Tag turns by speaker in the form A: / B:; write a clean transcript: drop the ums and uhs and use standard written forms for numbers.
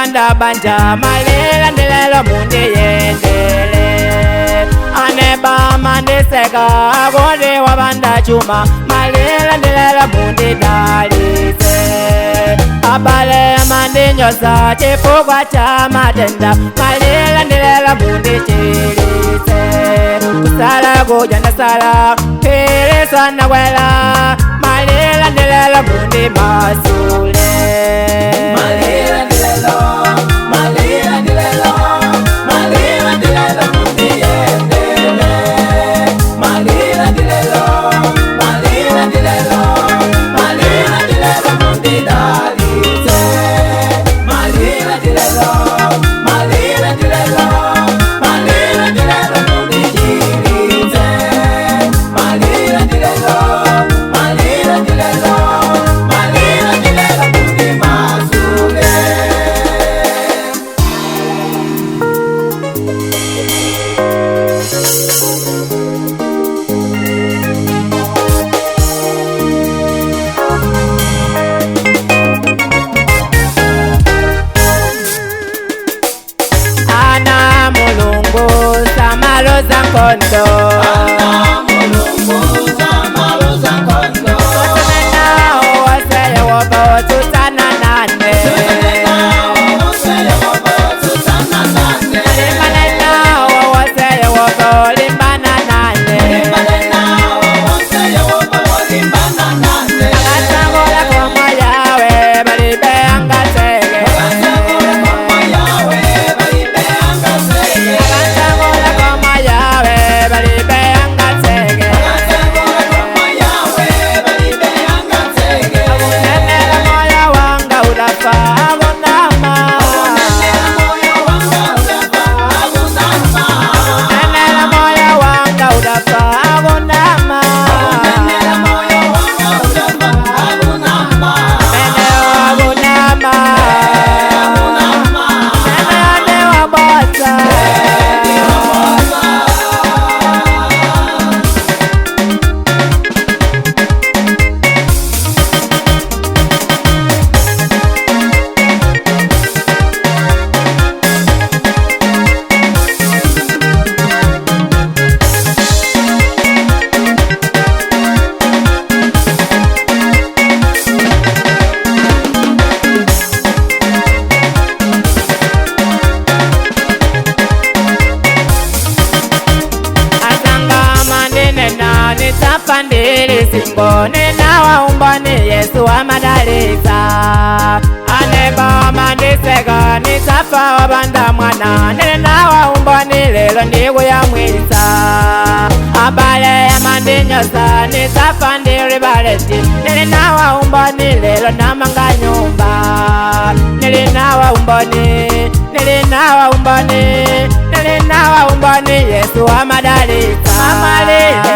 A: wabanda banja malila ndilelo mundiyendele aneba mandiseka akuti wabanda chuma malila ndilelo mundidalitse abale mandinyoza chifukwa cha matenda malila ndilelo mundichilitse kusala kuja ndasala philiswa nakwela malila ndilelo mundimasule.
B: Malila ndilelo, malila ndilelo, malila ndilelo mundiyendele. Malila ndilelo, malila ndilelo, malila ndilelo mundidalitse. Malila ndilelo, malila ndilelo, malila ndilelo mundichilitse. Malila ndilelo, malila ndilelo, malila ndilelo mundimasule.
A: Ana mulungu samaloza nkondo
B: Ana mulungu samaloza nkondo.
A: Osemenawo waseyewoba otsutsana nane Limbana nawo waseyewoba olimbana nane Akatsangola koma yawe balibe angatseke Akatsangola koma yawe balibe angatseke Akunenela moya wanga ulafa akunama Akunenela moya wanga ulafa akunama Meneo akunama Meneo ndiwabotsa. Asangama ndinena nitsafa ndili singo ninawaumba ni Yesu amadalitsa anebama ndiseka nitsafa wabanda mwana ninawaumba ni lelo ndikuyamwitsa abale amandinyoza nitsafa ndili baleti nilinawaumba ni lelo namanga nyumba nilinawaumba ni nilinawaumba ni Yesu amadalitsa amalile.